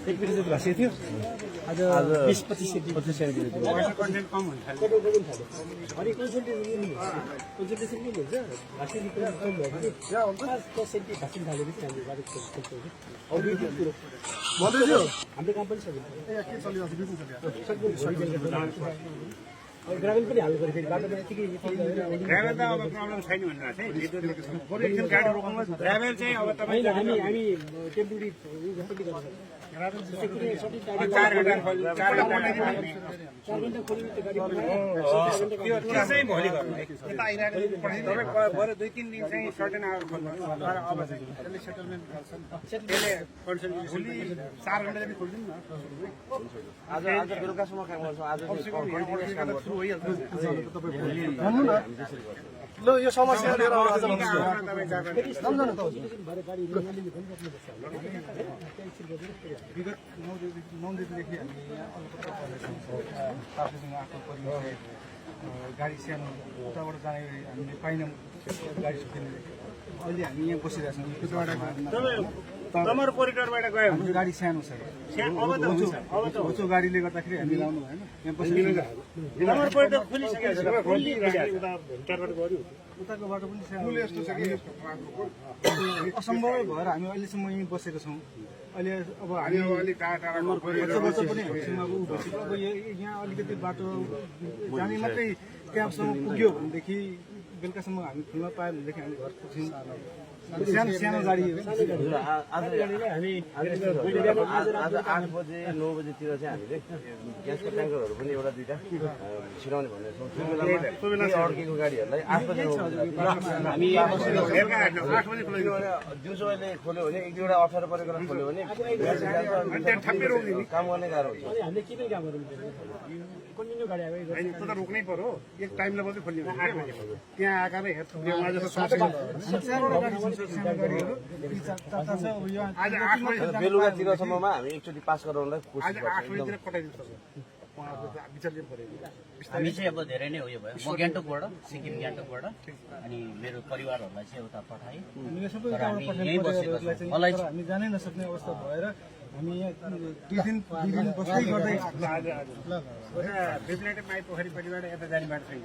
एक मिनट जति भाषिएको थियो आज 20-25 सेन्टिमिटर वाटर कन्टेन्ट कम हुन्छ अनि कन्सल्टेसन के भन्छ भाषिने कुरा कम भयो भने 10 सेन्टि भाषिन थालेपछि हामीले बाटो खोल्छौँ कि अरू दुई कुरो भन्दैछु हाम्रो काम पनि सकिन्छ के चलिरहेको छ बिजनेस ग्रामीण पनि हाल्नु पऱ्यो फेरि बाटोमा यतिकै ड्राइभर त अब प्रब्लम छैन भनेर चाहिँ बरु एकछिन गाडी रोक्नु ड्राइभर चाहिँ अब तपाईँ हामी टेम्पोरी जस्तो कि गर्छ 4 घण्टा खोल्नु त्यो गाडी त्यो चाहिँ भोलि गर्नु यता आइरहेको तपाईँ बरु 2-3 दिन चाहिँ सर्टेन आवर खोल्नु तर अब चाहिँ त्यसले सेटलमेन्ट गर्छ त्यसले कन्सल्टेसन भोलि 4 घण्टा जति खोल्दिनु न आज बेलुकासम्म काम गर्छौँ आज सुरु भइहाल्छ भन्नु न ल यो समस्या लिएर आज विगत 9 दिनदेखि हामी यहाँ अलकत्ता पर्दैछौँ ताप्लेसँग आफ्नो परिवार गाडी सानो उताबाट जाने हामीले पाइनौँ गाडी सुकिने अहिले हामी यहाँ बसिरहेछौँ तमरो कोरिडोरबाट गयो हाम्रो गाडी सानो छ होचो गाडीले गर्दाखेरि हामी लाउनु भएन यहाँ बसिरहेको तमरो कोरिडोर खोलिसकेको छ भित्रबाट गयो उताको बाटो पनि सानो यस्तो छ कि असम्भव भएर हामी अहिलेसम्म यहीँ बसेको छौँ अहिले अब हामी अलिक टाढा बच्चा पनि हामीसँग ऊ भएपछि अब यहाँ अलिकति बाटो जाने मात्रै क्याबसम्म पुग्यो भनेदेखि बेलुकासम्म हामी खुल्न पायो भनेदेखि हामी घर पुग्छौँ सानो सानो गाडी आज 8 बजे 9 बजेतिर चाहिँ हामीले ग्यासको ट्याङ्करहरू पनि एउटा दुईटा छिराउने भन्ने छौँ त्यो बेलामा अड्केको गाडीहरूलाई 8 बजे 9 बजे दिउँसो अहिले खोल्यो भने 1-2वटा अप्ठ्यारो परेको खोल्यो भने काम गर्ने गाह्रो हुन्छ हामीले के पनि काम गर्नु कन्टिन्यू गाडी आयो त रोक्नै पर्यो एक टाइमलाई मात्रै खोल्ने 8 बजे त्यहाँ आएर हेर्छु आज 8 बजे बेलुकातिरसम्ममा हामी एकचोटि पास गराउनलाई कोसिस गर्छौँ 8 बजेतिर कटाइदिनु सक्छ विचारले पऱ्यो हामी चाहिँ अब धेरै नै उयो भयो म गान्तोकबाट सिक्किम गान्तोकबाट अनि मेरो परिवारहरूलाई चाहिँ उता पठाएँ मलाई हामी जानै नसक्ने अवस्था भएर हामी यहाँ 2 दिन बस्दै गर्दै बिपलेटे माई पोखरीपट्टिबाट यता जाने बाटो छैन